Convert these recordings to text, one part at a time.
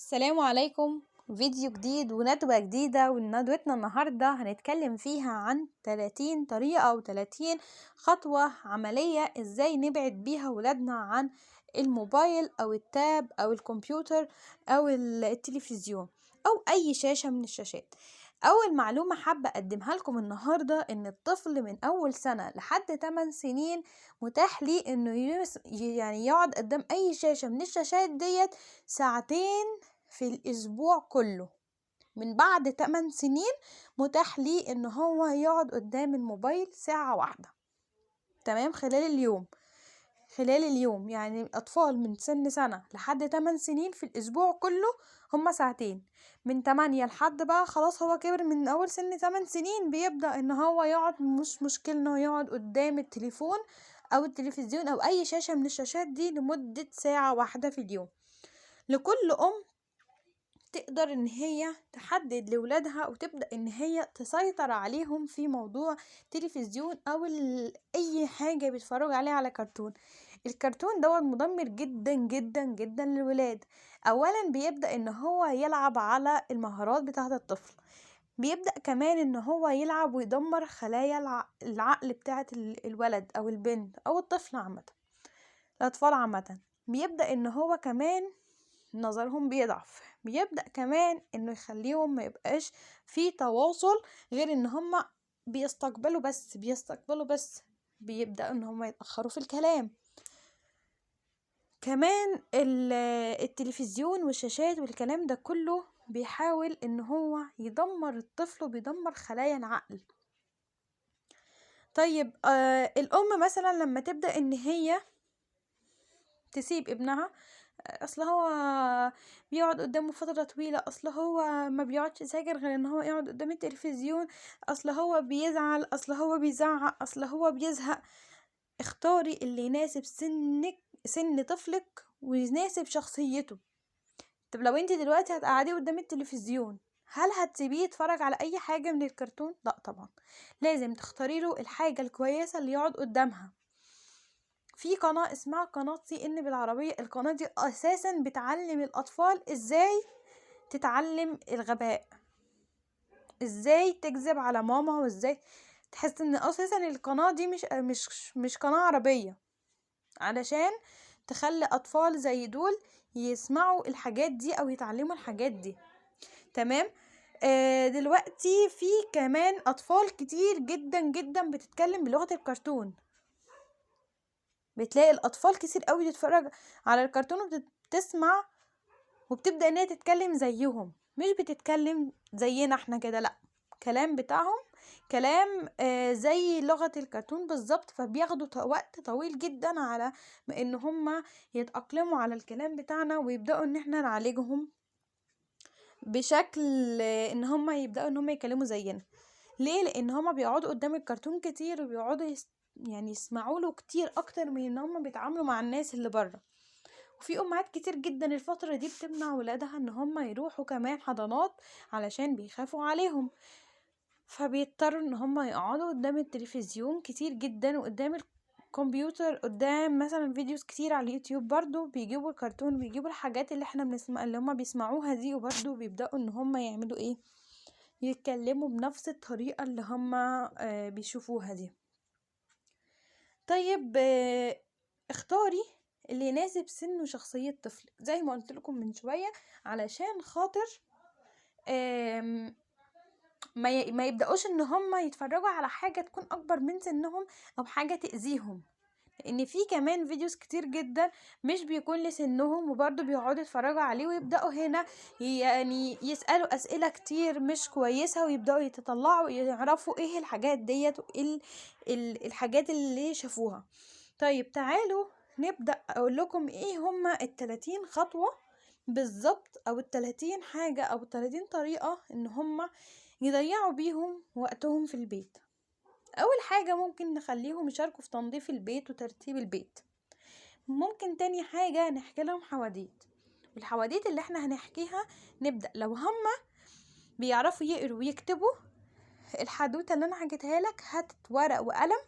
السلام عليكم. فيديو جديد وندوة جديدة، وندوتنا النهاردة هنتكلم فيها عن 30 طريقة أو 30 خطوة عملية ازاي نبعد بيها ولادنا عن الموبايل أو التاب أو الكمبيوتر أو التلفزيون أو أي شاشة من الشاشات. أول معلومة حابة أقدمها لكم النهاردة إن الطفل من أول سنة لحد 8 سنين متاح ليه إنه يقعد قدام أي شاشة من الشاشات ديت ساعتين في الأسبوع كله. من بعد 8 سنين متاح ليه إن هو يقعد قدام الموبايل ساعة واحدة، تمام، خلال اليوم. يعني الأطفال من سن سنة لحد 8 سنين في الأسبوع كله هما ساعتين، من 8 لحد بقى خلاص هو كبر من أول سن 8 سنين بيبدأ إن هو يقعد، مش مشكلة إنه يقعد قدام التليفون أو التلفزيون أو أي شاشة من الشاشات دي لمدة ساعة واحدة في اليوم. لكل أم تقدر إن هي تحدد لولادها وتبدأ إن هي تسيطر عليهم في موضوع تلفزيون أو أي حاجة بيتفرجوا عليها على كرتون. الكرتون دوت مدمر جدا جدا جدا للولاد. أولا بيبدأ إن هو يلعب على المهارات بتاعة الطفل، بيبدأ كمان إن هو يلعب ويدمر خلايا العقل بتاعة الولد أو البنت أو الطفل عامة، الأطفال عامة. بيبدأ إن هو كمان نظرهم بيضعف، بيبدأ كمان إنه يخليهم ما يبقاش في تواصل غير إن هم بيستقبلوا بس، بيبدأ إن هم يتأخروا في الكلام. كمان التلفزيون والشاشات والكلام ده كله بيحاول إن هو يدمر الطفل وبيدمر خلايا العقل. طيب الأم مثلا لما تبدأ إن هي تسيب ابنها، اصل هو بيقعد قدامه فترة طويلة، اصل هو ما بيقعدش ساكت غير ان هو يقعد قدام التلفزيون، اصل هو بيزعل، اصل هو بيزعق، اصل هو بيزهق. اختاري اللي يناسب سن طفلك ويناسب شخصيته. طب لو انت دلوقتي هتقعديه قدام التلفزيون، هل هتسيبيه يتفرج على اي حاجة من الكرتون؟ لا طبعا، لازم تختاري له الحاجة الكويسة اللي يقعد قدامها. في قناة اسمها قناة سي ان بالعربية، القناة دي اساسا بتعلم الاطفال ازاي تتعلم الغباء، ازاي تكذب على ماما، وازاي تحس ان اساسا القناة دي مش قناة عربية، علشان تخلي اطفال زي دول يسمعوا الحاجات دي او يتعلموا الحاجات دي، تمام. دلوقتي في كمان اطفال كتير جدا جدا بتتكلم بلغة الكرتون، بتلاقي الاطفال كتير قوي تتفرج على الكرتون وبتسمع وبتبدا ان هي تتكلم زيهم، مش بتتكلم زينا احنا كده، لا، كلام بتاعهم كلام زي لغة الكرتون بالظبط. فبياخدوا وقت طويل جدا على ما ان هم يتأقلموا على الكلام بتاعنا ويبداوا ان احنا نعالجهم بشكل ان هم يبداوا ان هم يتكلموا زينا. ليه؟ لان هم بيقعدوا قدام الكرتون كتير وبيقعدوا يسمعوا له كتير اكتر من ان هم بيتعاملوا مع الناس اللي بره. وفي امهات كتير جدا الفترة دي بتمنع ولادها ان هم يروحوا كمان حضانات علشان بيخافوا عليهم، فبيضطروا ان هم يقعدوا قدام التلفزيون كتير جدا وقدام الكمبيوتر، قدام مثلا videos كتير على اليوتيوب، برضو بيجيبوا الكرتون، بيجيبوا الحاجات اللي احنا بنسمع اللي هم بيسمعوها دي، وبرضو بيبدأوا ان هم يعملوا ايه، يتكلموا بنفس الطريقة اللي هم بيشوفوها دي. طيب اختاري اللي يناسب سن وشخصية طفلك زي ما قلت لكم من شوية، علشان خاطر ما يبدأوش ان هم يتفرجوا على حاجة تكون اكبر من سنهم او حاجة تأذيهم، لان في كمان videos كتير جدا مش بيكون لسنهم وبرضه بيقعدوا يتفرجوا عليه ويبدأوا هنا يسألوا اسئلة كتير مش كويسة، ويبدأوا يتطلعوا يعرفوا ايه الحاجات ديت وايه الحاجات اللي شافوها. طيب تعالوا نبدأ اقول لكم ايه هما 30 خطوة بالظبط، او 30 حاجة، او 30 طريقة ان هما يضيعوا بيهم وقتهم في البيت. اول حاجة ممكن نخليهم يشاركوا في تنظيف البيت وترتيب البيت. ممكن تاني حاجة نحكي لهم حواديت، والحواديت اللي احنا هنحكيها نبدأ لو هما بيعرفوا يقروا ويكتبوا الحدوتة اللي انا حكيتها لك، هات ورق وقلم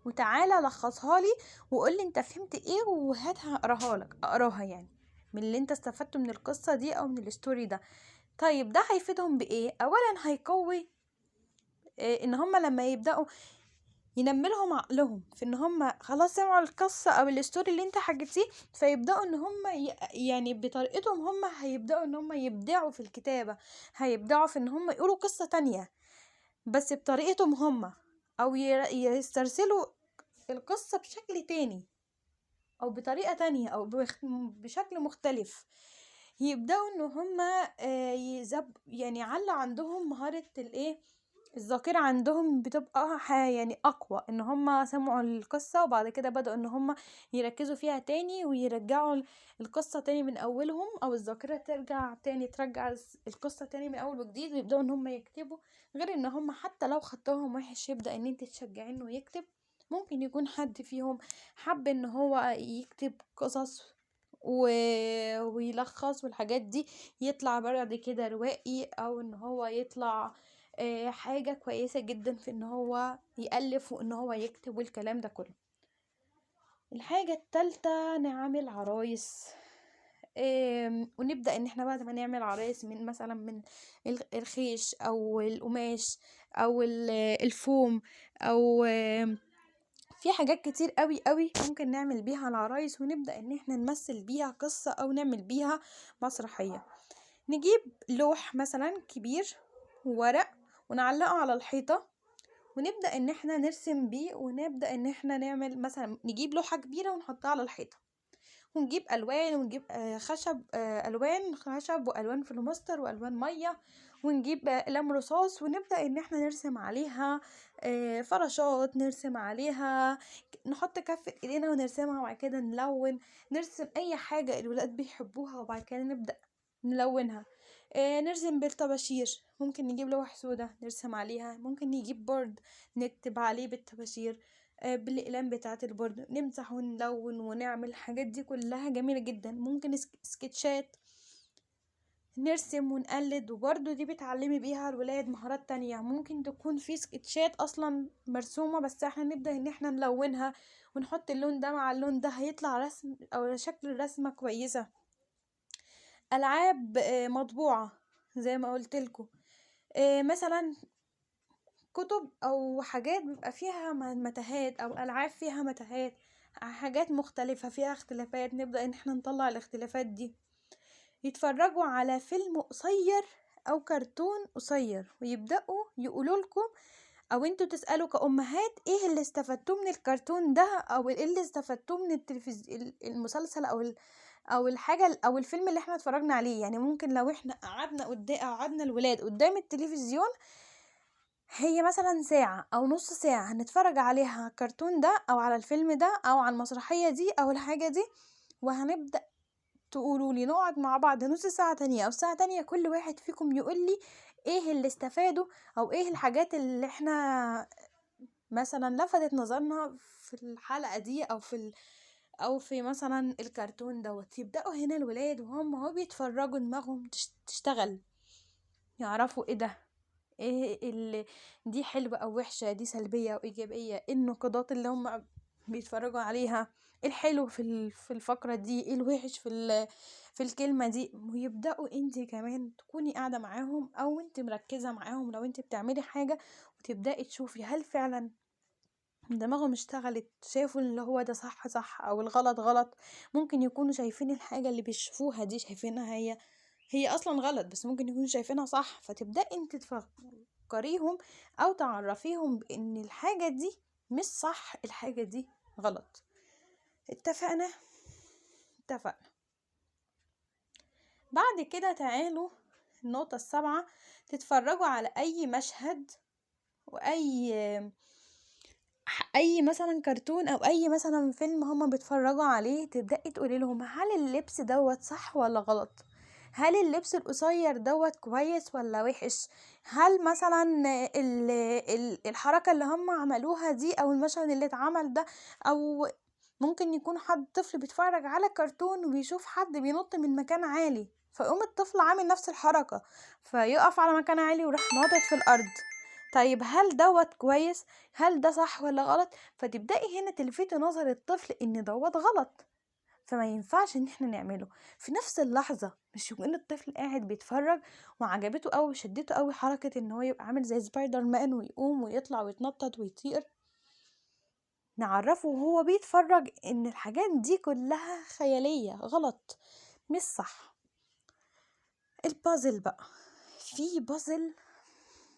وتعالى لخصها لي وقول لي انت فهمت ايه، وهاتها اقراها لك، اقراها يعني. من اللي انت استفدته من القصة دي او من ال story ده. طيب ده هيفيدهم بايه؟ اولا هيقوي ان هم لما يبدأوا ينمي لهم عقلهم في ان هم خلاص سمعوا القصة او ال story اللي انت حكيتيه، فيبدأوا ان هم يعني بطريقتهم هم هيبدأوا ان هم يبدعوا في الكتابة، هيبدعوا في ان هم يقولوا قصة تانية بس بطريقتهم هم، او يسترسلوا القصة بشكل تاني او بطريقة تانية او بشكل مختلف. يبدأوا ان هم يعني يعلوا عندهم مهارة الذاكرة عندهم بتبقى يعني اقوى، ان هم سمعوا القصة وبعد كده بدأوا ان هم يركزوا فيها تاني ويرجعوا القصة تاني من اولهم، او الذاكرة ترجع تاني، ترجع القصة تاني من اول وجديد، ويبدأوا ان هم يكتبوا. غير ان هم حتى لو خطهم وحش يبدأ ان انت تشجعيه انه يكتب. ممكن يكون حد فيهم حب ان هو يكتب قصص ويلخص والحاجات دي، يطلع بعد كده روائي، او ان هو يطلع حاجة كويسة جدا في ان هو يألف وان هو يكتب والكلام ده كله. الحاجة التالتة نعمل عرايس، ونبدأ ان احنا بعد ما نعمل عرايس من مثلا من الخيش او القماش او الفوم او في حاجات كتير قوي قوي ممكن نعمل بيها العرايس، ونبدأ ان احنا نمثل بيها قصة او نعمل بيها مسرحية. نجيب لوح مثلا كبير وورق ونعلقه على الحيطة، ونبدأ ان احنا نرسم بيه، ونبدأ ان احنا نعمل مثلا نجيب لوحة كبيرة ونحطها على الحيطة، ونجيب الوان، ونجيب خشب، الوان خشب والوان فلوماستر والوان مية، ونجيب اقلام رصاص، ونبدأ ان احنا نرسم عليها فراشات، نرسم عليها، نحط كفة ايدينا ونرسمها، وبعد كده نلون، نرسم اي حاجة الولاد بيحبوها وبعد كده نبدأ نلونها. نرسم بالطباشير، ممكن نجيب لوح سودا نرسم عليها، ممكن نجيب board نكتب عليه بالطباشير، بالاقلام بتاعه ال board، نمسح ونلون ونعمل الحاجات دي كلها جميلة جدا. ممكن سكتشات نرسم ونقلد، وبرضو دي بتعلمي بيها الولاد مهارات تانية. ممكن تكون في سكتشات اصلا مرسومة بس احنا نبدأ ان احنا نلونها ونحط اللون ده مع اللون ده، هيطلع رسم او شكل الرسمة كويسة. العاب مطبوعة زي ما قلت لكم، مثلا كتب او حاجات بيبقى فيها متاهات، او العاب فيها متاهات، حاجات مختلفة فيها اختلافات، نبدأ ان احنا نطلع الاختلافات دي. يتفرجوا على فيلم قصير او كرتون قصير ويبدأوا يقولوا لكم، او انتوا تسألوا كأمهات ايه اللي استفدتوه من الكرتون ده، او ايه اللي استفدتوه من المسلسل او الحاجة او الفيلم اللي احنا اتفرجنا عليه. يعني ممكن لو احنا قعدنا الولاد قدام التلفزيون هي مثلا ساعة او نص ساعة هنتفرج عليها على الكرتون ده او على الفيلم ده او على المسرحية دي او الحاجة دي، وهنبدأ تقولوا لي نقعد مع بعض نص ساعة تانية او ساعة تانية، كل واحد فيكم يقول لي ايه اللي استفاده او ايه الحاجات اللي احنا مثلا لفتت نظرنا في الحلقة دي او في مثلا الكرتون دوت. يبدأوا هنا الولاد وهم هو بيتفرجوا دماغهم تشتغل، يعرفوا ايه ده، ايه اللي دي حلوة او وحشة، دي سلبية او ايجابية، ايه النقادات اللي هم بيتفرجوا عليها، ايه الحلو في الفقرة دي، ايه الوحش في الكلمة دي. ويبدأوا انتي كمان تكوني قاعدة معاهم او انتي مركزة معاهم لو انتي بتعملي حاجة، وتبدأي تشوفي هل فعلا دماغهم اشتغلت، شافوا اللي هو ده صح صح او الغلط غلط. ممكن يكونوا شايفين الحاجة اللي بيشوفوها دي شايفينها هي اصلا غلط، بس ممكن يكونوا شايفينها صح. فتبدأي انت تفكريهم او تعرفيهم بان الحاجة دي مش صح، الحاجة دي غلط. اتفقنا؟ اتفقنا. بعد كده تعالوا النقطة السابعة، تتفرجوا على اي مشهد واي مثلا كرتون او اي مثلا فيلم هما بيتفرجوا عليه، تبدأي تقولي لهم هل اللبس دوت صح ولا غلط، هل اللبس القصير دوت كويس ولا وحش، هل مثلا الحركة اللي هم عملوها دي او المشهد اللي اتعمل ده، او ممكن يكون حد طفل بيتفرج على كرتون وبيشوف حد بينط من مكان عالي، فيقوم الطفل عامل نفس الحركة فيقف على مكان عالي وراح ناطط في الارض. طيب هل دوت كويس، هل ده صح ولا غلط؟ فتبدأي هنا تلفتي نظر الطفل ان دوت غلط، فما ينفعش ان احنا نعمله في نفس اللحظة. مش يكون الطفل قاعد بيتفرج وعجبته قوي وشدته قوي حركة ان هو يبقى عامل زي سبايدر مان ويقوم ويطلع ويتنطط ويطير، نعرفه وهو بيتفرج ان الحاجات دي كلها خيالية، غلط، مش صح. البازل بقى، في بازل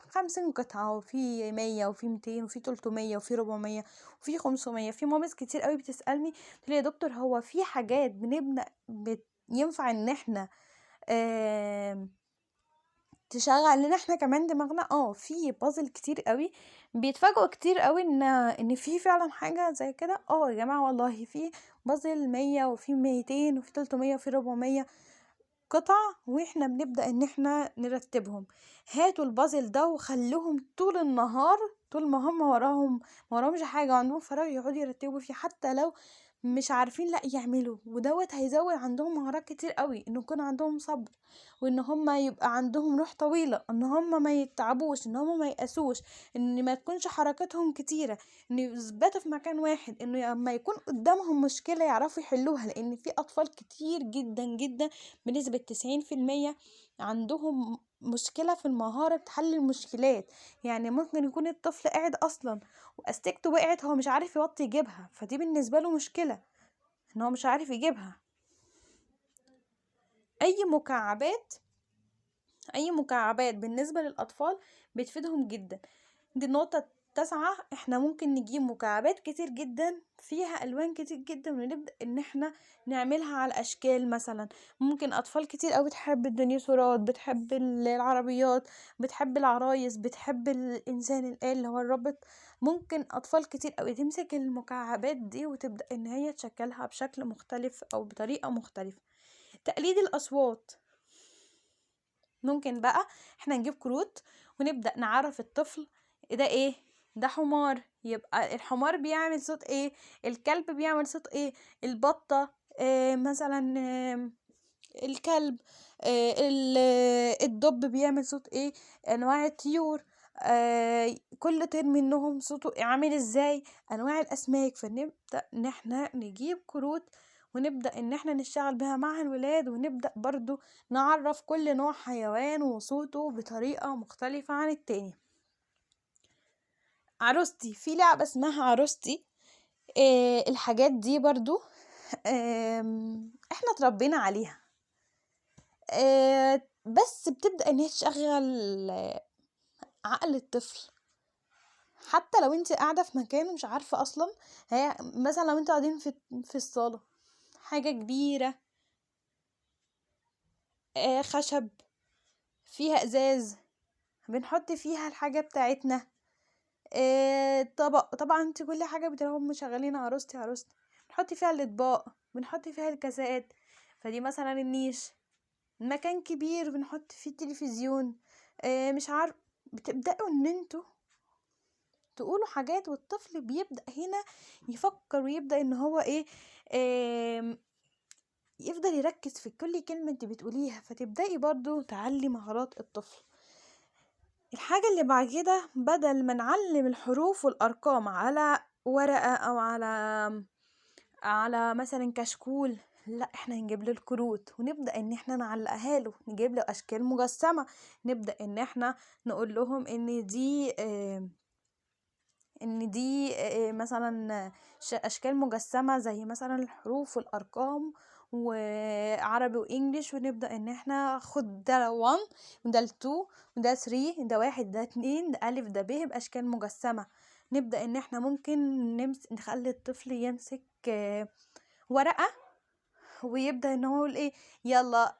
50 قطعة، وفي 100، وفي 200، وفي 300، وفي 400، وفي 500. في ماميز كتير قوي بتسألني تقول لي يا دكتور هو في حاجات بنبنى ينفع ان احنا تشغل لنا احنا كمان دماغنا؟ في بازل كتير قوي، بيتفاجئوا كتير قوي ان في فعلا حاجة زي كده. يا جماعة والله في بازل 100، وفي 200، وفي 300، وفي 400 قطع، واحنا بنبدأ ان احنا نرتبهم. هاتوا البازل ده وخلوهم طول النهار، طول ما هم ما وراهمش حاجة وعندهم فراغ يقعدوا يرتبوا فيه، حتى لو مش عارفين لا يعملوا. ودوت هيزود عندهم مهارات كتير قوي، ان يكون عندهم صبر، وان هم يبقى عندهم روح طويلة، ان هم ما يتعبوش، ان هم ما يقاسوش، ان ما تكونش حركتهم كتيرة، ان يثبتوا في مكان واحد، انه لما يكون قدامهم مشكلة يعرفوا يحلوها. لان في اطفال كتير جدا جدا بنسبة 90% عندهم مشكلة في المهارة حل المشكلات. يعني ممكن يكون الطفل قاعد اصلا واستكته وقعت، هو مش عارف يوطي يجيبها، فدي بالنسبة له مشكلة ان هو مش عارف يجيبها. اي مكعبات بالنسبة للاطفال بتفيدهم جدا. دي النقطة 9، احنا ممكن نجيب مكعبات كتير جدا فيها الوان كتير جدا، ونبدأ ان احنا نعملها على اشكال. مثلا ممكن اطفال كتير قوي بتحب الديناصورات، بتحب العربيات، بتحب العرايس، بتحب الانسان الآلي اللي هو الروبوت. ممكن اطفال كتير قوي تمسك المكعبات دي وتبدأ ان هي تشكلها بشكل مختلف او بطريقة مختلفة. تقليد الاصوات، ممكن بقى احنا نجيب كروت ونبدأ نعرف الطفل ده ايه، ده حمار، يبقى الحمار بيعمل صوت ايه، الكلب بيعمل صوت ايه، البطة مثلا، الكلب، الدب بيعمل صوت ايه، انواع الطيور، كل طير منهم صوته عامل ازاي، انواع الاسماك. فنبدأ ان احنا نجيب كروت ونبدأ ان احنا نشتغل بها مع الولاد، ونبدأ برضو نعرف كل نوع حيوان وصوته بطريقة مختلفة عن التاني. عروستي، في لعبة اسمها عروستي، الحاجات دي برضو، احنا اتربينا عليها، بس بتبدأ ان هي تشغل عقل الطفل. حتى لو انت قاعدة في مكان ومش عارفة اصلا، هي مثلا لو انتوا قاعدين في الصالة، حاجة كبيرة، خشب فيها ازاز بنحط فيها الحاجة بتاعتنا، طبق، طبعا انت كل حاجة بتلاقيهم مشغلين عروستي عروستي، بنحط فيها الاطباق، بنحط فيها الكاسات، فدي مثلا النيش، مكان كبير بنحط فيه التلفزيون، مش عارف. بتبدأوا ان انتوا تقولوا حاجات، والطفل بيبدأ هنا يفكر ويبدأ ان هو ايه، يفضل يركز في كل كلمة انت بتقوليها، فتبدأي برضو تعلي مهارات الطفل. الحاجة اللي بعد كده، بدل ما نعلم الحروف والأرقام على ورقة أو على مثلا كشكول، لا احنا نجيب له الكروت ونبدأ ان احنا نعلقها له، نجيب له أشكال مجسمة، نبدأ ان احنا نقول لهم ان دي، مثلا أشكال مجسمة زي مثلا الحروف والأرقام وعربي وإنجليش، ونبدأ ان احنا خد ده 1 وده 2 وده 3، ده 1 ده 2 ده ألف ده ب، بأشكال مجسمة. نبدأ ان احنا ممكن نخلي الطفل يمسك ورقة ويبدأ ان هو يقول ايه، يلا،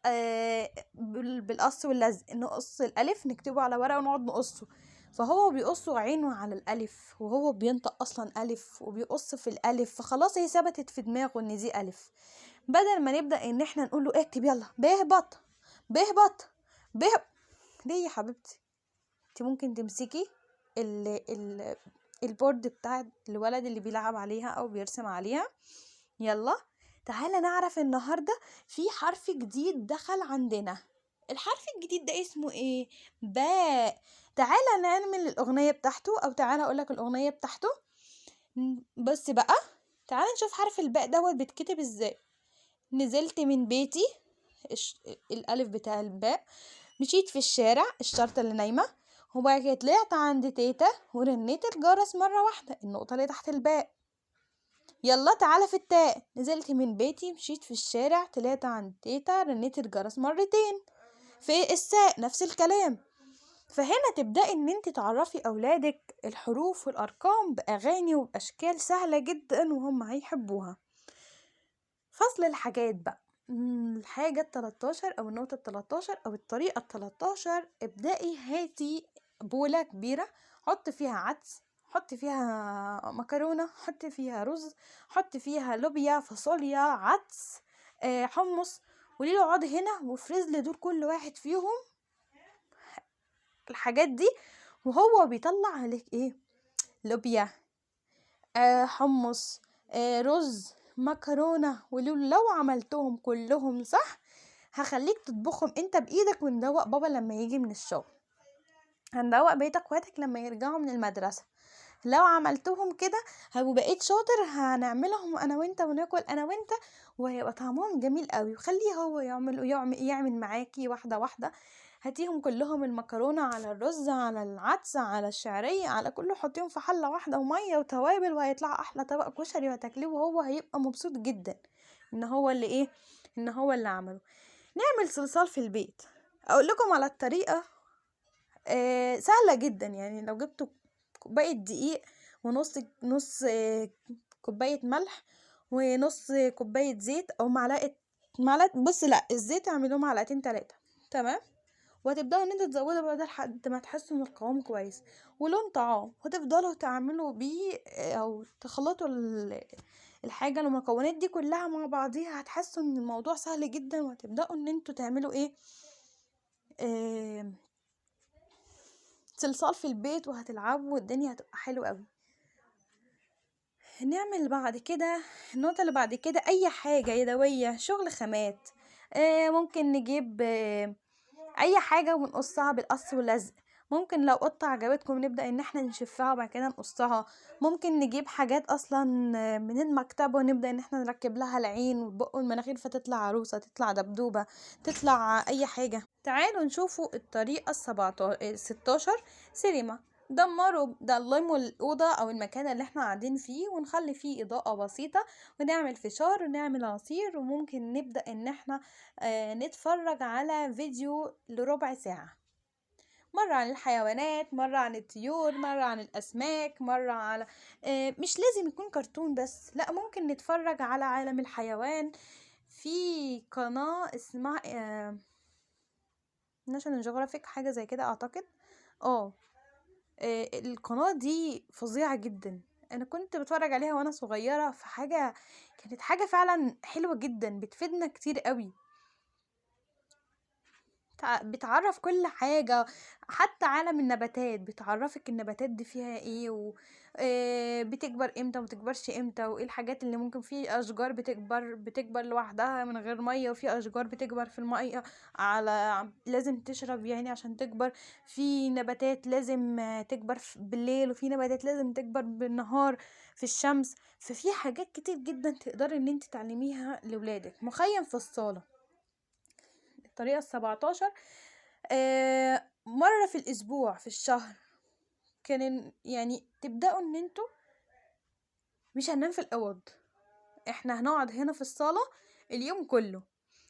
بالقص واللزق نقص الألف، نكتبه على ورقة ونقعد نقصه، فهو بيقص عينه على الألف وهو بينطق أصلا ألف وبيقص في الألف، فخلاص هي ثبتت في دماغه إن دي ألف. بدل ما نبدأ إن إحنا نقول له اكتب يلا ب بط ب بط ب، ليه يا حبيبتي؟ انت ممكن تمسكي البورد بتاع الولد اللي بيلعب عليها أو بيرسم عليها، يلا تعالى نعرف النهاردة في حرف جديد دخل عندنا، الحرف الجديد ده اسمه ايه؟ باء. تعالى نعمل الأغنية بتاعته، أو تعالى أقولك الأغنية بتاعته. بص بقى، تعالى نشوف حرف الباء دوت بيتكتب ازاي. نزلت من بيتي، الألف بتاع الباء، مشيت في الشارع، الشرطة اللي نايمة، وبعد كده طلعت عند تيتا ورنيت الجرس مرة واحدة، النقطة اللي تحت الباء. يلا تعالى في التاء، نزلت من بيتي، مشيت في الشارع، طلعت عند تيتا، رنيت الجرس مرتين. في الساء نفس الكلام. فهنا تبدأي ان انت تعرفي اولادك الحروف والارقام باغاني وباشكال سهلة جدا وهم هيحبوها. فصل الحاجات بقى، الحاجة التلتاشر او النقطة التلتاشر او الطريقة التلتاشر، ابدأي هاتي بولة كبيرة، حط فيها عدس، حط فيها مكرونة، حط فيها رز، حط فيها لوبيا، فاصوليا، عدس، حمص، قولي له اقعد هنا وافرز لي دول كل واحد فيهم الحاجات دي، وهو بيطلع عليك ايه؟ لوبيا، حمص، رز، مكرونة. ولو لو عملتهم كلهم صح هخليك تطبخهم انت بايدك، وندوق بابا لما يجي من الشغل، هندوق بيت اخواتك لما يرجعوا من المدرسة. لو عملتهم كده وبقيت شاطر هنعملهم انا وانت وناكل انا وانت، وهيبقى طعمهم جميل قوي. وخليه هو يعمل معاكي واحدة واحدة. هاتيهم كلهم، المكرونة على الرز على العدس على الشعرية على كله، حطيهم في حلة واحدة ومية وتوابل، وهيطلع احلى طبق كشري وهتاكليه، وهو هيبقى مبسوط جدا ان هو اللي ايه، ان هو اللي عمله. نعمل صلصال في البيت، اقول لكم على الطريقة، سهلة جدا. لو جبتوا كوباية دقيق ونص كوباية ملح ونص كوباية زيت او معلقة، معلقة، بص لا الزيت اعملوه معلقتين 3، تمام؟ وهتبدأوا ان انتوا تزودوا بقى ده لحد ما تحسوا ان القوام كويس ولون طعام، وتفضلوا تعملوا بيه او تخلطوا الحاجة المكونات دي كلها مع بعضيها. هتحسوا ان الموضوع سهل جدا، وهتبدأوا ان انتوا تعملوا ايه، صلصال في البيت، وهتلعبوا والدنيا هتبقى حلوة قوي. نعمل بعد كده النقطة اللي بعد كده اي حاجة يدوية، شغل خامات، ممكن نجيب اي حاجة ونقصها بالقص واللزق. ممكن لو قطة عجبتكم نبدأ ان احنا نشفها وبعد كده نقصها. ممكن نجيب حاجات اصلا من المكتبة ونبدأ ان احنا نركب لها العين والبق والمناخير، فتطلع عروسة، تطلع دبدوبة، تطلع اي حاجة. تعالوا نشوفوا الطريقة 16، سينما. ضلموا الأوضة أو المكان اللي احنا قاعدين فيه، ونخلي فيه إضاءة بسيطة، ونعمل فشار ونعمل عصير، وممكن نبدأ إن احنا، نتفرج على فيديو لربع ساعة، مرة عن الحيوانات، مرة عن الطيور، مرة عن الأسماك، مرة على، مش لازم يكون كرتون بس، لا ممكن نتفرج على عالم الحيوان. في قناة اسمها، ناشونال جيوغرافيك، حاجة زي كده أعتقد. القناة دي فظيعة جدا، أنا كنت بتفرج عليها وأنا صغيرة، فحاجة كانت حاجة فعلا حلوة جدا، بتفيدنا كتير قوي، بتعرف كل حاجة، حتى عالم النباتات بتعرفك النباتات دي فيها ايه، بتكبر امتى وما بتكبرش امتى، وايه الحاجات اللي ممكن. في اشجار بتكبر لوحدها من غير ميه، وفي اشجار بتكبر في الميه على لازم تشرب عشان تكبر، في نباتات لازم تكبر بالليل، وفي نباتات لازم تكبر بالنهار في الشمس. ففي حاجات كتير جدا تقدري ان انت تعلميها لولادك. مخيم في الصالة، الطريقة 17، مرة في الأسبوع في الشهر كان تبدأوا إن انتوا مش هننام في الأوض، احنا هنقعد هنا في الصالة اليوم كله،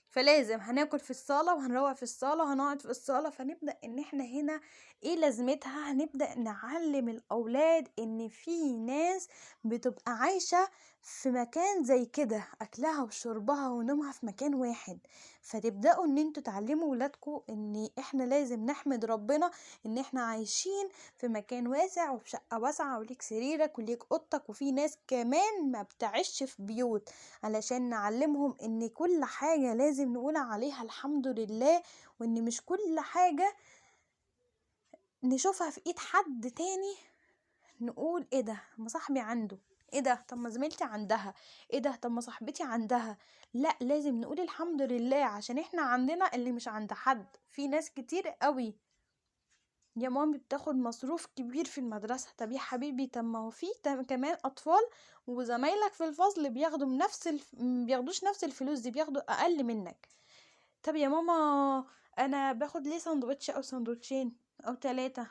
فلازم هناكل في الصالة وهنروق في الصالة وهنقعد في الصالة. فنبدأ إن احنا هنا ايه لازمتها، هنبدأ نعلم الأولاد إن في ناس بتبقى عايشة في مكان زي كده، أكلها وشربها ونومها في مكان واحد. فتبدأوا إن انتوا تعلموا ولادكوا إن احنا لازم نحمد ربنا إن احنا عايشين في مكان واسع وفي شقة واسعة وليك سريرك وليك أوضتك، وفي ناس كمان ما بتعيش في بيوت، علشان نعلمهم إن كل حاجة لازم نقول عليها الحمد لله، وإن مش كل حاجة نشوفها في ايد حد تاني نقول ايه ده ما صاحبي عنده، ايه ده طب ما زميلتي عندها، ايه ده طب ما صاحبتي عندها. لا، لازم نقول الحمد لله عشان احنا عندنا اللي مش عند حد. في ناس كتير قوي يا مامي بتاخد مصروف كبير في المدرسة. طب يا حبيبي، طب ما هو في كمان أطفال وزمايلك في الفصل بياخدوا بياخدوش نفس الفلوس دي، بياخدوا أقل منك. طب يا ماما أنا باخد ليه سندوتش أو سندوتشين أو 3؟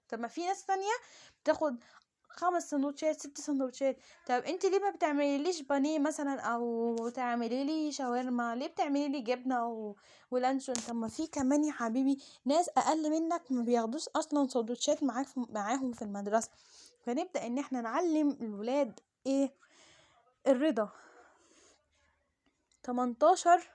طب ما في ناس تانية بتاخد 5 سندوتشات 6 سندوتشات. طب انت ليه ما بتعمليليش بانيه مثلا او تعملي لي شاورما؟ ليه بتعملي لي جبنه ولانشون؟ طب ما في كمان يا حبيبي ناس اقل منك ما بياخدوش اصلا سندوتشات معاهم في المدرسة. فنبدا ان احنا نعلم الولاد ايه الرضا. 18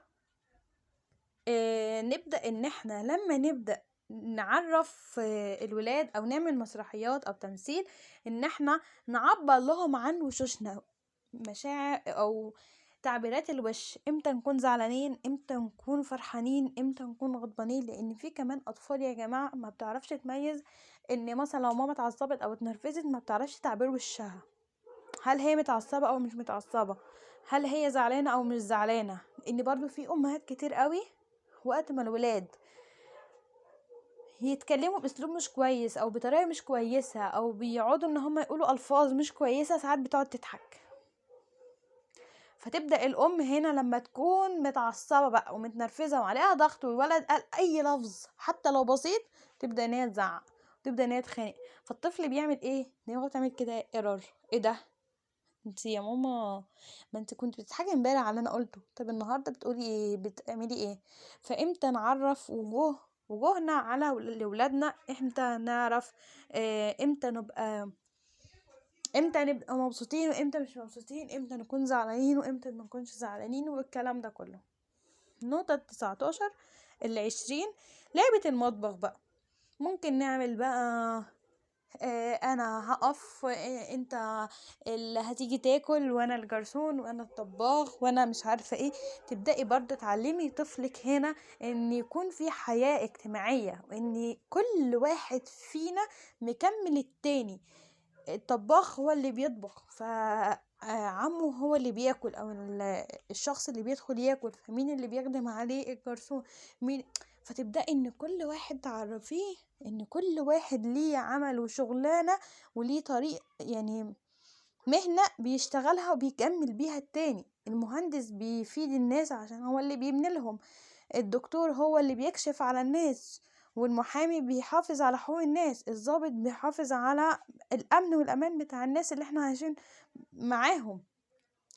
نبدا ان احنا لما نبدا نعرف الولاد او نعمل مسرحيات او تمثيل، ان احنا نعبر لهم عن وشوشنا، مشاعر او تعبيرات الوش، امتى نكون زعلانين، امتى نكون فرحانين، امتى نكون غضبانين. لان في كمان اطفال يا جماعة ما بتعرفش تميز ان مثلا لو ماما اتعصبت او اتنرفزت ما بتعرفش تعبير وشها، هل هي متعصبه او مش متعصبه، هل هي زعلانة او مش زعلانة. ان برضو في امهات كتير قوي وقت ما الولاد يتكلموا باسلوب مش كويس او بطريقة مش كويسة او بيقعدوا ان هم يقولوا الفاظ مش كويسة، ساعات بتقعد تضحك. فتبدا الام هنا لما تكون متعصبه بقى ومتنرفزه وعليها ضغط والولد قال اي لفظ حتى لو بسيط، تبدا ان هي تزعق، تبدا ان هي تخانق. فالطفل بيعمل ايه؟ دماغه تعمل كده error، ايه ده انت يا ماما، ما انت كنت بتضحكي امبارح على اللي انا قلته، طب النهارده بتقولي ايه، بتعملي ايه؟ فامتى نعرف وجوهنا على لولادنا، امتى نعرف امتى نبقى، امتى نبقى مبسوطين وامتى مش مبسوطين، امتى نكون زعلانين وامتى ما نكونش زعلانين والكلام ده كله. النقطة 19 20 لعبة المطبخ بقى. ممكن نعمل بقى انا هقف، انت اللي هتيجي تاكل، وانا الجرسون، وانا الطباخ، وانا مش عارفه ايه. تبداي برضه تعلمي طفلك هنا ان يكون في حياة اجتماعية، وان كل واحد فينا مكمل التاني. الطباخ هو اللي بيطبخ، فعمه هو اللي بياكل، او الشخص اللي بيدخل ياكل، فمين اللي بيخدم عليه؟ الجرسون. مين؟ فتبدأي ان كل واحد تعرفيه ان كل واحد ليه عمل وشغلانة وليه طريق، يعني مهنة بيشتغلها وبيكمل بيها التاني. المهندس بيفيد الناس عشان هو اللي بيبني لهم، الدكتور هو اللي بيكشف على الناس، والمحامي بيحافظ على حقوق الناس، الضابط بيحافظ على الأمن والأمان بتاع الناس اللي احنا عايشين معاهم،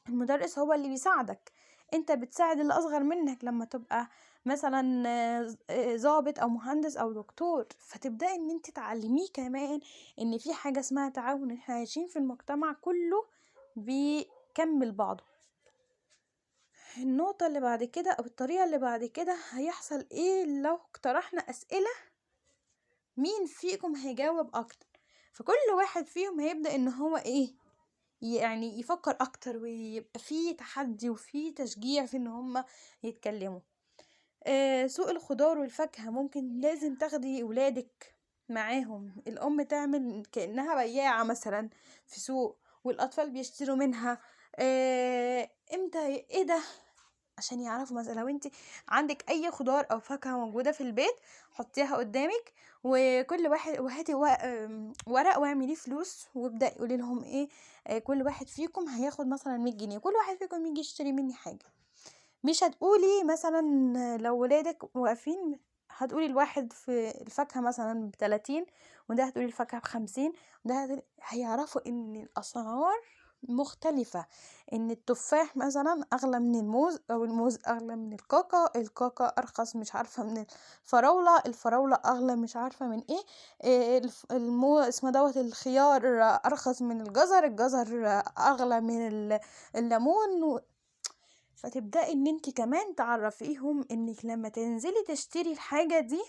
المدرس هو اللي بيساعدك، انت بتساعد اللي اصغر منك لما تبقى مثلا ضابط او مهندس او دكتور. فتبدأي ان انت تعلميه كمان ان في حاجة اسمها تعاون، احنا عايشين في المجتمع كله بيكمل بعضه. النقطة اللي بعد كده او الطريقة اللي بعد كده، هيحصل ايه لو اقترحنا اسئلة مين فيكم هيجاوب اكتر؟ فكل واحد فيهم هيبدأ ان هو ايه يعني يفكر اكتر، ويبقى فيه تحدي وفيه تشجيع في ان هم يتكلموا. سوق الخضار والفاكهة ممكن لازم تاخدي ولادك معاهم، الام تعمل كأنها بياعة مثلا في سوق والاطفال بيشتروا منها. امتى ايه ده، عشان يعرفوا مثلا لو انت عندك اي خضار او فاكهة موجودة في البيت حطيها قدامك، وكل واحد وهاتي ورق واعمليه فلوس، وابدأي قولي لهم ايه، كل واحد فيكم هياخد مثلا 100 جنيه، كل واحد فيكم يجي يشتري مني حاجة. مش هتقولي مثلا لو ولادك واقفين هتقولي الواحد في الفاكهة مثلا ب30، وده هتقولي الفاكهة ب50، وده هتقولي، هيعرفوا ان الاسعار مختلفة، ان التفاح مثلا اغلى من الموز، او الموز اغلى من الكاكا، الكاكا ارخص مش عارفة من الفراولة، الفراولة اغلى مش عارفة من ايه، اسمه دوت الخيار ارخص من الجزر، الجزر اغلى من الليمون. فتبدأي ان انت كمان تعرفيهم انك لما تنزلي تشتري الحاجة دي،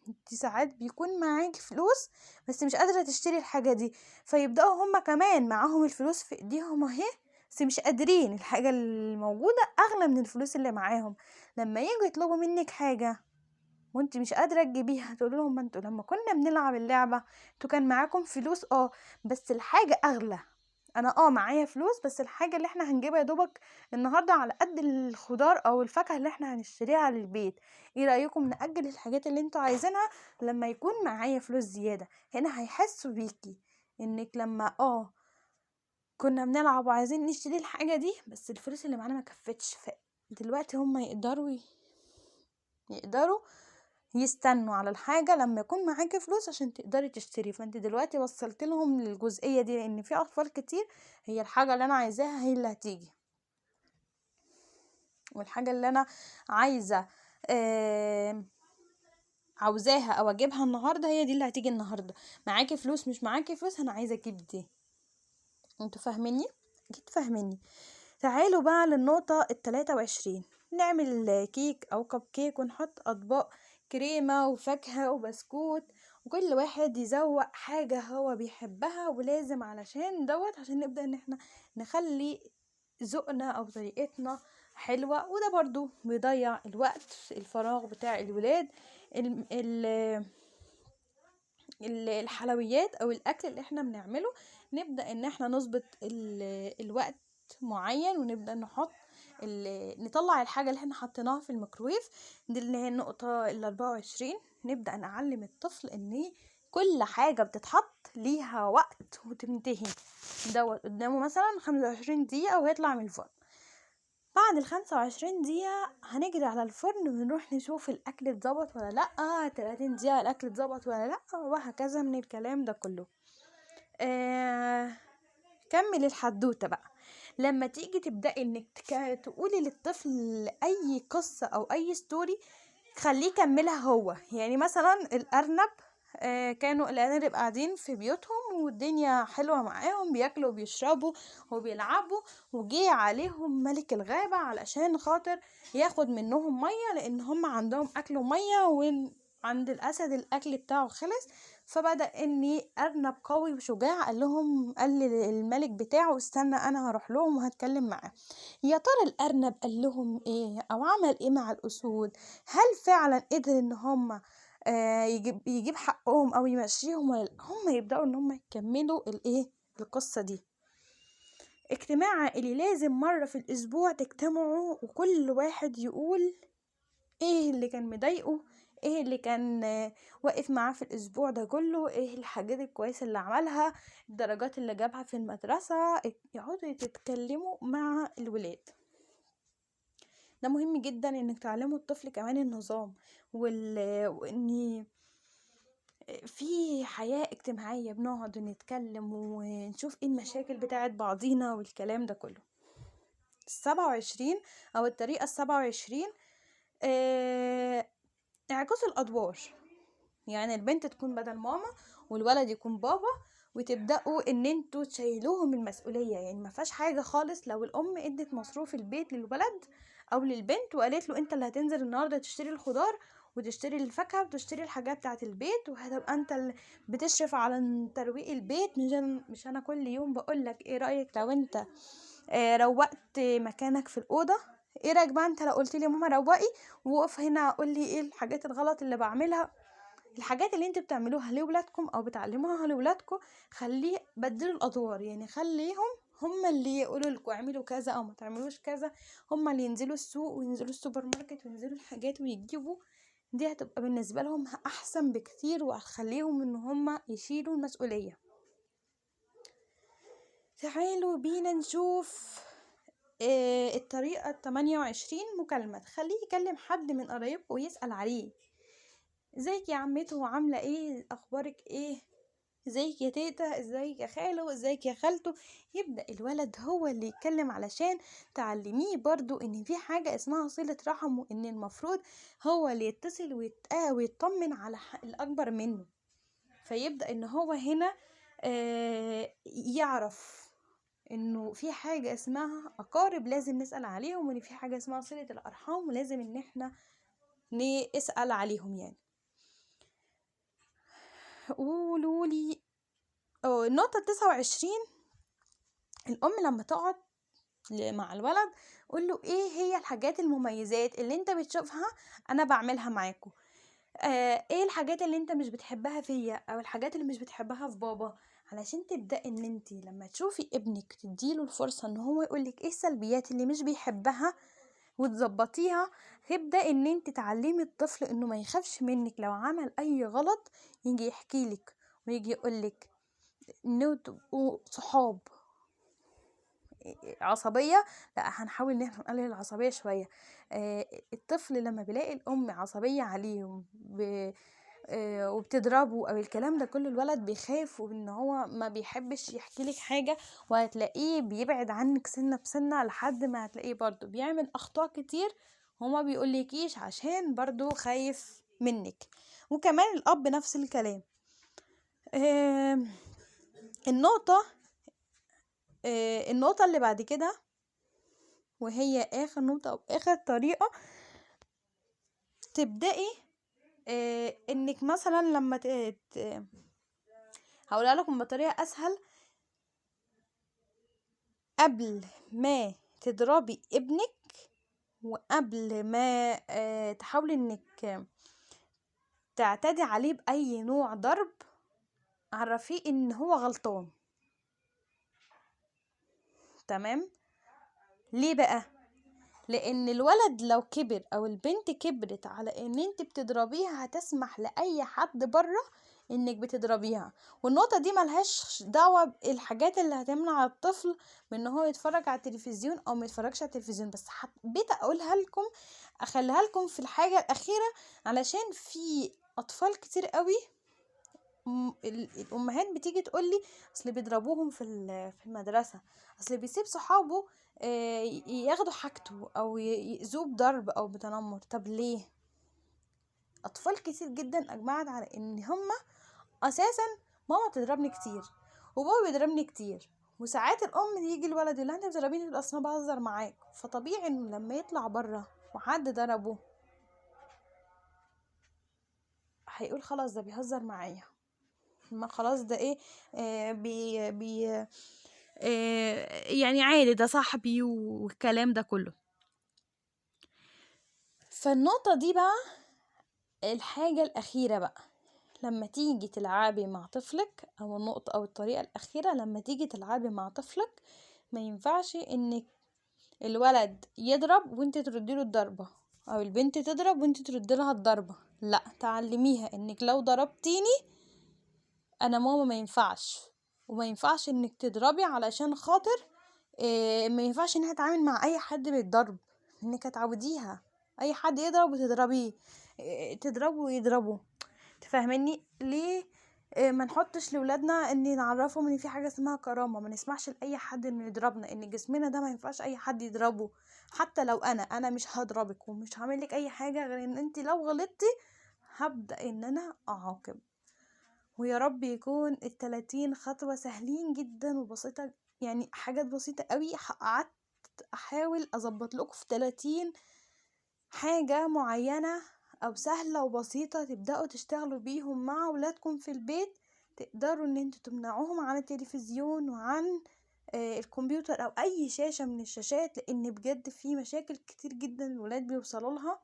انت ساعات بيكون معاكي فلوس بس مش قادرة تشتري الحاجة دي، فيبدأوا هما كمان معاهم الفلوس في ايديهم اهي، بس مش قادرين، الحاجة الموجودة اغلى من الفلوس اللي معاهم. لما يجوا يطلبوا منك حاجة وانت مش قادرة تجيبيها، تقول لهم ما انتوا لما كنا بنلعب اللعبة انتوا كان معاكم فلوس، بس الحاجة اغلى، انا معايا فلوس، بس الحاجة اللي احنا هنجيبها يا دوبك النهارده على قد الخضار او الفاكهة اللي احنا هنشتريها للبيت، ايه رايكم ناجل الحاجات اللي انتوا عايزينها لما يكون معايا فلوس زيادة؟ هنا هيحسوا بيكي انك لما كنا بنلعب وعايزين نشتري الحاجة دي بس الفلوس اللي معانا ما كفتش، فدلوقتي هم يقدروا يستنوا على الحاجة لما يكون معاكي فلوس عشان تقدري تشتري. فانت دلوقتي وصلت لهم للجزئية دي، لان في اطفال كتير هي الحاجة اللي انا عايزاها هي اللي هتيجي، والحاجة اللي انا عايزة عاوزاها او اجيبها النهاردة هي دي اللي هتيجي النهاردة، معاكي فلوس مش معاكي فلوس انا عايزة اجيب دي. انتوا فاهميني؟ اكيد فاهميني. تعالوا بقى للنقطة 23، نعمل كيك او كب كيك ونحط اطباق كريمة وفاكهة وبسكوت، وكل واحد يزوق حاجة هو بيحبها، ولازم علشان دوت عشان نبدأ ان احنا نخلي ذوقنا او طريقتنا حلوة. وده برضو بيضيع الوقت الفراغ بتاع الولاد. الحلويات او الاكل اللي احنا بنعمله نبدأ ان احنا نظبط الوقت معين، ونبدأ نحط نطلع الحاجة اللي احنا حطيناها في الميكرويف. دي اللي هي النقطة 24، نبدأ نعلم الطفل ان كل حاجة بتتحط ليها وقت وتنتهي. دوت قدامه مثلا 25 دقيقة وهيطلع من الفرن، بعد 25 دقيقة هنجري على الفرن ونروح نشوف الأكل اتظبط ولا لأ، 30 دقيقة الأكل اتظبط ولا لأ، وهكذا من الكلام ده كله. كمل الحدوتة بقى. لما تيجي تبدأي انك تقولي للطفل اي قصة او اي story خليه يكملها هو. يعني مثلا الارنب، كانوا الارانب قاعدين في بيوتهم والدنيا حلوة معاهم، بياكلوا وبيشربوا وبيلعبوا، وجي عليهم ملك الغابة علشان خاطر ياخد منهم مية، لان هم عندهم اكل ومية، وعند الاسد الاكل بتاعه خلص. فبدأ ان ارنب قوي وشجاع قال للملك بتاعه استنى انا هروح لهم وهتكلم معاه. يا ترى الارنب قال لهم ايه او عمل ايه مع الاسود؟ هل فعلا قدر ان هم يجيب حقهم او يمشيهم ولا لا؟ هم يبدأوا ان هم يكملوا القصة دي. اجتماع عائلي، لازم مرة في الاسبوع تجتمعوا وكل واحد يقول ايه اللي كان مضايقه، ايه اللي كان واقف معاه في الاسبوع ده كله، ايه الحاجات الكويسة اللي عملها، الدرجات اللي جابها في المدرسة. يقعدوا يتكلموا مع الولاد. ده مهم جدا انك تعلموا الطفل كمان النظام وان في حياة اجتماعية، بنقعد ونتكلم ونشوف ايه المشاكل بتاعت بعضينا والكلام ده كله. 27 او الطريقة 27، اعكسوا الادوار. يعني البنت تكون بدل ماما والولد يكون بابا، وتبداوا ان انتوا تشيلوهم المسؤولية. يعني ما فيهاش حاجة خالص لو الام ادت مصروف البيت للولد او للبنت وقالت له انت اللي هتنزل النهارده تشتري الخضار وتشتري الفاكهة وتشتري الحاجات بتاعه البيت، وهتبقى انت اللي بتشرف على ترويق البيت، مش انا كل يوم بقول لك ايه رايك لو انت روقت مكانك في الاوضة، ايه رايك بقى انت لو قلت لي ماما روقي وقف هنا قول لي ايه الحاجات الغلط اللي بعملها. الحاجات اللي انتوا بتعملوها لولادكم او بتعلموها لولادكم خليه بدلوا الادوار. يعني خليهم هم اللي يقولوا لكم اعملوا كذا او ما تعملوش كذا، هم اللي ينزلوا السوق وينزلوا السوبر ماركت وينزلوا الحاجات ويجيبوا. دي هتبقى بالنسبة لهم احسن بكتير، وهتخليهم ان هم يشيلوا المسؤولية. تعالوا بينا نشوف الطريقة 28، مكالمة. خليه يكلم حد من قرايبه ويسأل عليه، ازيك يا عمته عاملة ايه، اخبارك ايه، ازيك يا تيتا، ازيك يا خاله، ازيك يا خالته. يبدأ الولد هو اللي يتكلم علشان تعلميه برضو ان في حاجة اسمها صلة رحم، وان المفروض هو اللي يتصل ويطمن على الاكبر منه. فيبدأ ان هو هنا يعرف انه في حاجة اسمها اقارب لازم نسأل عليهم، وان في حاجة اسمها صلة الارحام ولازم ان احنا نسأل عليهم. يعني قولوا لي النقطة 29، الام لما تقعد مع الولد قول له ايه هي الحاجات المميزات اللي انت بتشوفها انا بعملها معاكم، ايه الحاجات اللي انت مش بتحبها فيا او الحاجات اللي مش بتحبها في بابا، علشان تبدأي ان انتي لما تشوفي ابنك تديله الفرصة ان هو يقولك ايه السلبيات اللي مش بيحبها وتظبطيها. تبدأ ان انت تعلمي الطفل انه ما يخافش منك، لو عمل اي غلط يجي يحكي لك ويجي يقولك، انه تبقوا صحاب. عصبية، لا هنحاول ان احنا نقلل العصبية شوية. الطفل لما بيلاقي الام عصبية عليه وبتضربه او الكلام ده كله، الولد بيخاف وان هو ما بيحبش يحكي لك حاجة، وهتلاقيه بيبعد عنك سنة بسنة لحد ما هتلاقيه برضو بيعمل اخطاء كتير وما بيقولكيش عشان برضو خايف منك. وكمان الاب نفس الكلام. النقطة اللي بعد كده وهي اخر نقطة او اخر طريقة، تبدأي انك مثلا لما هقولها لكم بطريقة اسهل، قبل ما تضربي ابنك وقبل ما تحاولي انك تعتدي عليه بأي نوع ضرب، عرفيه ان هو غلطان. تمام؟ ليه بقى؟ لان الولد لو كبر او البنت كبرت على ان انت بتضربيها، هتسمح لاي حد بره انك بتضربيها. والنقطة دي ملهاش دعوة بالحاجات اللي هتمنع الطفل من ان هو يتفرج على التلفزيون او ما يتفرجش على التلفزيون، بس حبيت اقولها لكم، اخليها لكم في الحاجة الاخيرة، علشان في اطفال كتير قوي الامهات بتيجي تقولي اصل بيضربوهم في المدرسة، اصل بيسيب صحابه ياخدوا حاجته او يأذوه بضرب او بتنمر. طب ليه؟ اطفال كتير جدا اجمعت على ان هما اساسا ماما بتضربني كتير وبابا بيضربني كتير، وساعات الام يجي الولد يقول لها انت بتضربيني اصل انا بهزر معاك. فطبيعي انه لما يطلع بره وحد ضربه هيقول خلاص ده بيهزر معايا، ما خلاص ده ايه، بي بي يعني عادي ده صاحبي والكلام ده كله. فالنقطة دي بقى الحاجة الأخيرة بقى، لما تيجي تلعبي مع طفلك، أو النقطة أو الطريقة الأخيرة، لما تيجي تلعبي مع طفلك ما ينفعش إنك الولد يضرب وانت تردي له الضربة، أو البنت تضرب وانت تردي لها الضربة. لا، تعلميها إنك لو ضربتيني أنا ماما ما ينفعش، وما ينفعش إنك تضربي علشان خاطر ما ينفعش إنها تتعامل مع أي حد بالضرب، إنك هتعوديها أي حد يضرب وتضربيه، تضربه ويضربه. تفهميني ليه؟ ما نحطش لولادنا ان نعرفهم ان في حاجة اسمها كرامة، ما نسمحش لاي حد انه يضربنا، ان جسمنا ده ما ينفعش اي حد يضربه، حتى لو انا مش هضربك ومش هعمل لك اي حاجة، غير ان انت لو غلطتي هبدا ان انا اعاقب. ويا رب يكون 30 خطوة سهلين جدا وبسيطة، يعني حاجات بسيطة قوي. قعدت احاول اظبط لكم في 30 حاجة معينة او سهلة وبسيطة تبداوا تشتغلوا بيهم مع اولادكم في البيت، تقدروا ان انتوا تمنعوهم عن التلفزيون وعن الكمبيوتر او اي شاشة من الشاشات، لان بجد في مشاكل كتير جدا الولاد بيوصلوا لها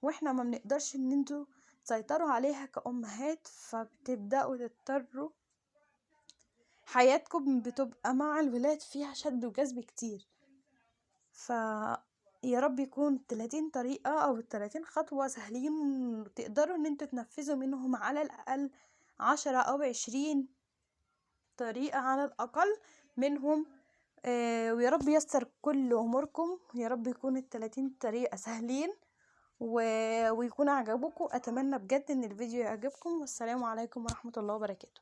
واحنا ما بنقدرش ان انتوا تسيطروا عليها كأمهات، فبتبداوا تضطروا حياتكم بتبقى مع الولاد فيها شد وجذب كتير. ف يا رب يكون 30 طريقة او 30 خطوة سهلين تقدروا ان انتوا تنفذوا منهم على الاقل 10 او 20 طريقة على الاقل منهم. ويا رب ييسر كل اموركم، يا رب يكون 30 طريقة سهلين ويكون عجبكم. اتمنى بجد ان الفيديو يعجبكم، والسلام عليكم ورحمة الله وبركاته.